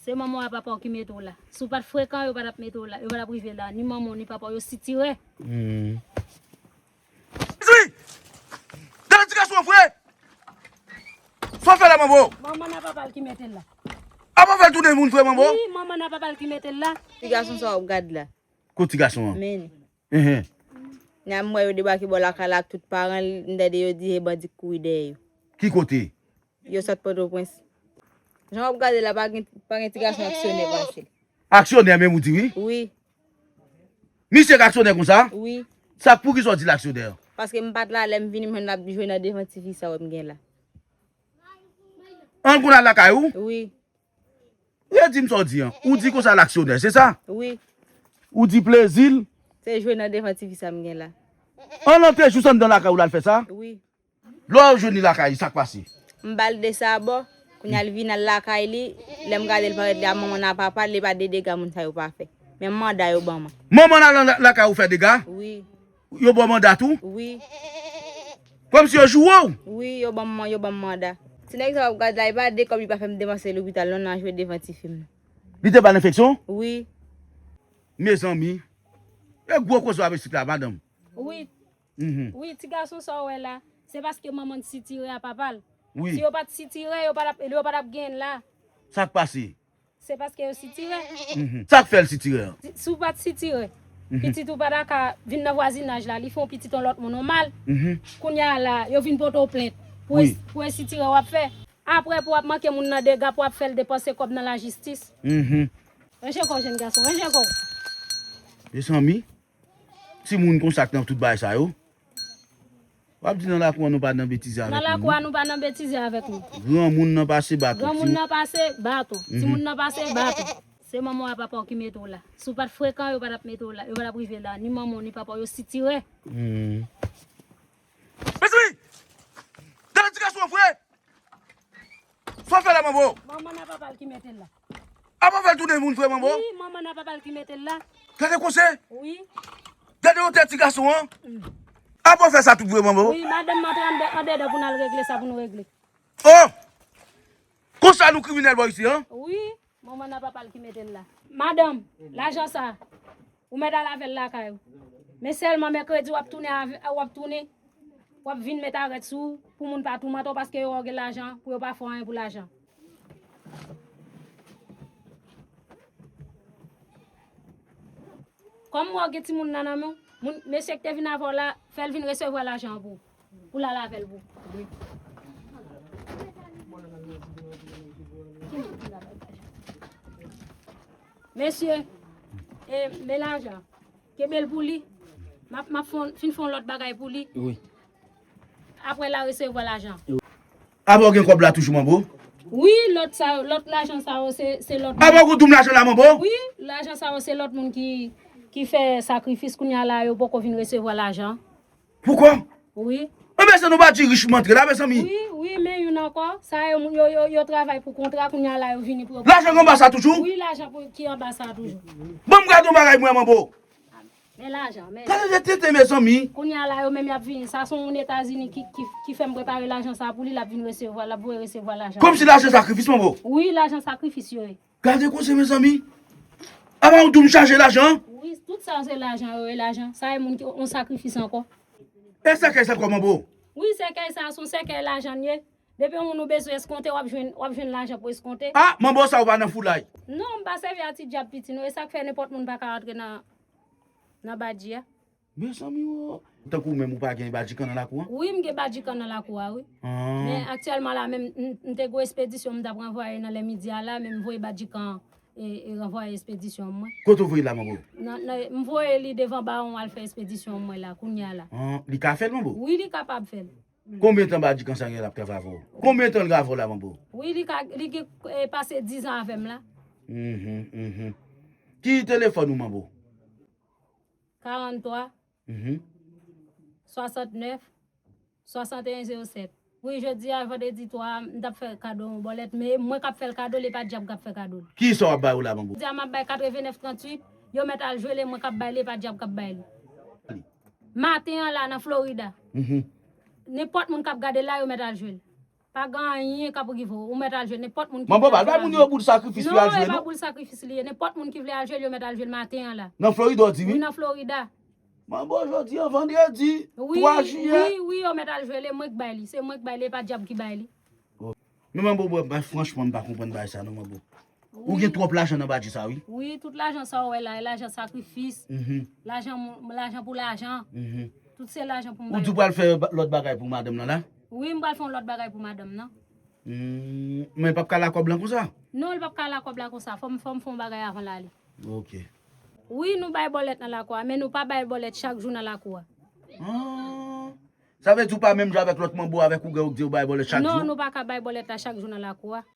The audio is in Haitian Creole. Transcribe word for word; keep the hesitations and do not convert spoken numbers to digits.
Se manman w ak papa w ki mete w la. Si w pa t frekan, yo pa t ap mete w la. Yo pa t ap rive la. Ni manman w, ni papa w, yo sitirè. Hmm. Mezanmi! Gade ti gason an vre! Sa w fè la, manbo? Manman n ak papa l ki mete l la. Apa w fè l tounen moun vre, manbo? Wi, manman n ak papa l ki mete l la. Ti gason sa w ap gad la. Kot ti gason an? Men. Enhen. Nan m wè yo debake bò lakay la ak tout paran l, m tande yo di se bandi k kouri dèyè yo. Ki kote? Yo sot Pòtoprens. Jan w ap gade la, pa gen, pa gen ti gason aksyonè pase l. Aksyonè menm ou di wi? Wi. Misye k aksyonè konsa? Wi. Sa k poukisa w di l aksyonè? Paske m pa t la, lè m vini, m jwenn l ap jwe nan devan ti fi sa w wè m gen la. An l konn al lakay ou? Wi. Redi m sa w di an. Ou di konsa l aksyonè, se sa? Wi. Ou di plezi l? Se jwe nan devan ti fi sa m gen la. An l antre jis anndan lakay ou l al fè sa? Wi. Lè w jwenn li lakay li, sa k pase? M ba l de sabò, kounye a l vin al lakay li, lè m gade l parèt li a manman n ak papa l, li pa de dega moun sa yo pa fè. Men manda yo ban mwen. Manman n al la-, lakay ou fè dega? Wi. Yo ba w manda tou? Wi. Kòmsi yo joure w? Wi, yo ban mwen, yo ban m manda. Ti nèg sa w ap gad la, li pa de kòb li pa fè m depanse lopital non, nan jwe devan ti fi m nan. Li te ba l enfeksyon? Wi. Mezanmi. E gwo koze w ap esplike la, madanm. Wi. Mhm. Wi, ti gason sa w wè la, se paske manman l sitirè a papa l. Wi. Si yo pa t sitirè, yo pa t ap, yo pa t ap genyen l la. Sa k pase? Se paske yo sitirè. Mhm. Sa k fè l sitirè an? Si, si w pa t sitirè, mhm, pitit ou pa ta ka vin nan vwazinaj la, li fè yon pitit yon lòt moun yon mal. Mhm. Kounye a la, yo vin pote w plent pou, wi, es-, pou ensitirè w ap fè. Apre, pou w ap manke moun nan dega, pou w ap fè l depanse kòb nan lajistis. Mhm. Ranje kò w, jèn gason, ranje kò w. Mezanmi. Timoun konsa k nan tout bagay sa yo. W ap di nan lakou an nou pa nan betize avèk moun non. Nan lakou an nou pa nan betize avèk moun. Granmoun nan pase baton. Granmoun nan pase baton. Mhm. Timoun nan pase baton. Se manman w ak papa w ki mete w la. Si w pa t frekan, yo pa t ap mete w la. Yo pa t ap rive la. Ni manman w, ni papa w, yo sitirè. Hmm. Mezanmi! Gade ti gason an vre! Sa w fè la, manbo? Manman n ak papa l ki mete l la. Apa w fè l tounen moun vre, manbo? Wi, manman n ak papa l ki mete l la. Gade konsèy! Wi. Gade wotè ti gason an. Mm. Apa w fè sa tout vre, manbo? Wi, madanm m antre anndan, andedan pou n al regle sa pou nou regle. Oh! Konsa nou kriminèl bò isi, an? Wi, manman n ak papa l ki mete l la. Madanm, lajan sa. Ou mèt al avè l lakay ou. Men sèlman mèkredi w ap tounen avè, w ap tounen, w ap vin met arèt sou ou pou moun pa toumante w paske yo wè w gen lajan pou yo pa fè w anyen pou lajan. Kòm m wè w gen timoun nan nan men w, moun, mesye k te vin avè w la, fè l vin resevwa lajan an pou ou. Pou l al avè l pou. Mesye, e, men lajan. Kenbe l pou li. M ap, m ap fè yon, fin fè yon lòt bagay pou li. Wi. Apre l a resevwa lajan. Apa w gen kòb la toujou, manbo? Wi, lòt sa, lòt lajan sa yo, se, se lòt moun. Apa w di m lajan la, manbo? Wi, lajan sa yo, se lòt moun ki, ki fè sakrifis. Kounye a la, yo poko vin resevwa lajan. Poukò? Wi. Enben, se nou pa di rich m antre la, mezanmi. Wi, wi, men youn ankò. Sa yo, yo, yo, yo travay pou kontra, kounye a la, yo vini pou yo. Lajan k anba sa toujou? Wi, lajan pou, ki anba sa toujou. Ban m gade yon bagay mwen, manbo. Men lajan, men. Gade de tenten, mezanmi. Kounye a la, yo menm y ap vini. Sa se yon moun Etazini ki, ki, ki fè m prepare lajan sa pou li, l ap vin resevwa, l ap voye resevwa lajan. Kòmsi lajan sakrifis, manbo? Wi, lajan sakrifis yo ye. Gade koze, mezanmi. Apa w di m chaje lajan? Wi, tout sa se lajan yo ye, lajan. Sa e moun ki, yon sakrifis ankò. E sèkèy sa kòman, bo? Wi, sèkèy sa, se yon sèkèy lajan l ye. Depi yon moun ou bezwen eskonte, w ap jwenn, w ap jwenn lajan pou eskonte. Ah, manbo sa ou pa nan foulay. Non, m pa sèvi a ti dyab piti, non. E sa k fè nenpòt moun pa ka rantre nan, nan badji a. Mezanmi o. Tankou ou menm ou pa gen badjikan nan lakou an? Wi, m gen badjikan nan lakou a, wi. Ah. Men aktyèlman la, menm, m, m te gwo espedisyon m t ap ranvwaye nan lè midi a la, men m voye badjikan e, e ranvwaye espedisyon mwen. Kote ou voye l la, manbo? Nan, nan, m voye li devan bawon al fè espedisyon mwen la, kounye a la. Ah, li ka fè l, manbo? Wi, li kapab fè l. Konbyen tan badjikan sa gen l ap travay avè w? Konbyen tan l gen avè w la, manbo? Wi, li ka, li gen, e, pase diz an avè m la. Mhm, mhm. Ki telefòn ou, manbo? Karant twa, mhm, swasant nèf, swasanteyen zewo sèt. Wi, jodi a, vandredi twa, m t ap fè kado yon bòlèt, men mwen k ap fè l kado, li pa dyab k ap fè kado l. Kisa w ap bay ou la, manbo? Jodi a, m ap bay katreven nèf tranntuit, yo mèt al jwe l, e mwen k ap bay li, e pa dyab k ap bay li. Maten an la, nan Florida, mhm, nenpòt moun k ap gade l la, yo mèt al jwe l. Pa gen anyen k ap rive w. Ou mèt al jwe nenpòt moun ki Manbo vle pa al ba jwe moun la. Yo boul sakrifis pou y al Non, e jwe pa non. Boul sakrifis li ye. Nenpòt moun ki vle al jwe l, yo mèt al jwe l maten an la. Nan Florida w di Wi, wi. Nan Florida. Manbo jodi an vandredi Wi, twa jiyè. Wi, wi, yo mèt al jwe l, e mwen k bay li. Se mwen k bay li, e pa dyab ki bay li. Men manbo bwè, franchman m pa konprann bagay sa non manbo. Ou gen twòp lajan nan badji sa wi. Wi, tout lajan sa ou wè la, e lajan sakrifis, Mhm, lajan moun- lajan pou lajan. mhm. Tout se lajan pou m Ou di bay. w pral fè ba- lòt bagay pou madanm nan la? Wi, m pral fè yon lòt bagay pou madanm nan. Hmm, men l p ap ka lakòb lan konsa? Non, li p ap ka lakòb la konsa. Fò m fò m fè yon bagay avan l ale. Ok. Wi, nou bay bòlèt nan lakou a, men nou pa bay bòlèt chak jou nan lakou a. Ah. Sa vle di w pa menm jan avèk lòt manbo avèk ou gen ou k di yo bay bòlèt chak Non, jou? Nou pa ka bay bòlèt la chak jou nan lakou a.